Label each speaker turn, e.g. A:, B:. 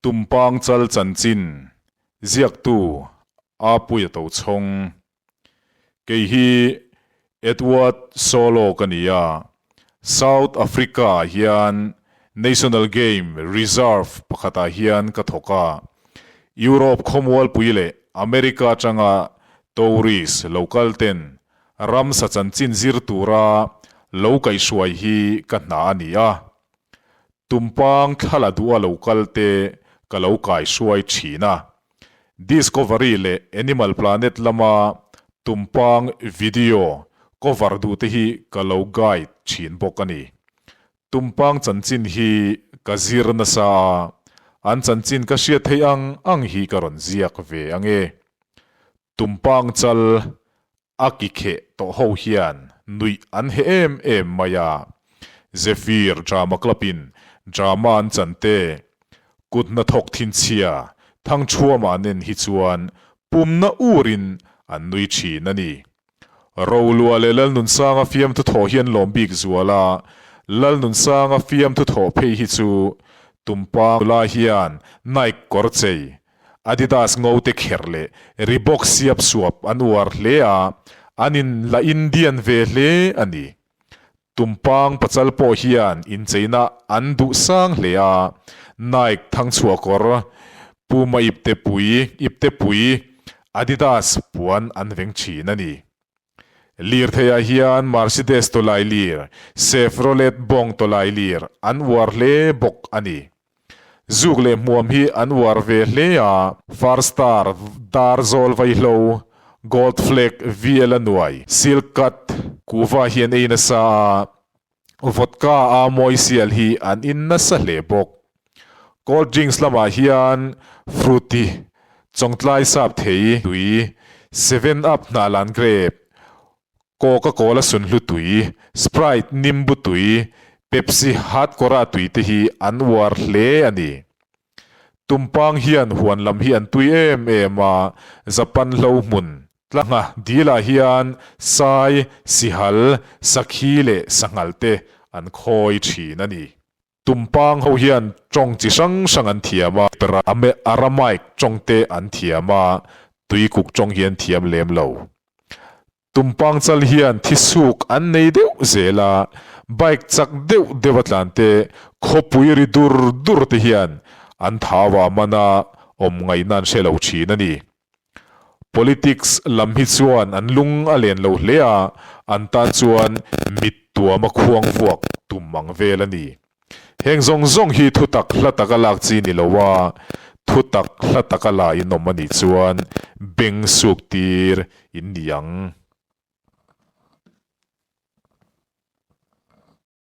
A: Tumpang chal chanchin ziaktu Apuia Tochhawng. Kei hi Edward Solo ka ni a, South Africa ah hian National Game Reserve pakhatah hian ka thawk a. Europe khawmualpui leh America atanga tourist lo kal ten ramsa chanchin zir tura lo kaihhruai hi ka hna a ni a. Tumpang thla la duha lo kal te ka lo kaihruai thin a. Discovery leh Animal Planet lama tumpang video cover duh te hi ka lo guide thin bawk a ni. Tumpang chanchin hi ka zir nasa a, an chanchin ka hriat theih ang ang hi ka rawn ziak ve ange. Tumpang chal a ki kheh tawh ho hian nuih an he em em mai a. Zephyr Drama Club in drama an chan te, kut hnathawk thinchhia Thangchhuama an en hi chuan pumna urin an nui thin a ni. Rolua leh Lalnunsanga fiamthu thawh hi an lawm bik zual a, Lalnunsanga fiamthu thawh phei hi chu Tumpa nula hian Nike kawr chei, Adidas ngo te kher leh Reebok siap suap an uar hle a, an in la Indian ve hle a ni. Tumpang pachal pawh hian incheina an duh sang hle a, Nike thangchhuah kawr, Puma ipte pui, ipte pui, Adidas puan an veng thin a ni. Lirtheiah hian Mercedes tawlai lir, Chevrolet bawng tawlai lir an uar hle bawk a ni. Zuk leh hmuam hi an uar ve hle a, Far Star, Dar Zawl Vaihlo, Gold Flake, VL a nuai, Silk Cut, kuhva hi an ei nasa a, vodka a mawi sial hi an in nasa hle bawk. Cold drinks lamah hian Fruity, Chawngtlai sap thei tui, Seven Up hnahlan grape, Coca Cola sunhlu tui, Sprite nimbu tui, Pepsi hardcore tui te hi an uar hle a ni. Tumpang hian huan lam hi an tui em em a, Japan hlo hmun tlangha dilah hian sai, sihal, sakhi leh sanghal te an khawi thin a ni. Tumpang ho hian tawng chi hrang hrang an thiam a, Aramaic tawng te an thiam a, tuikuk tawng hi an thiam lem lo. Tumpang chal hian thisuk an nei deuh zel a, bike chak deuh deuh a tlan te, khawpui ri dur dur te hian an thau ah man a, awm ngaihna an hre lo thin a ni. Politics lam hi chuan an lung a len lo hle a, an tan chuan mit tuama khuang vuak tum ang vel a ni. Heng zawng zawng hi thutak hla taka lak chi ni lo a, thutak hla taka la in awm a nih chuan beng suk tir in ni ang.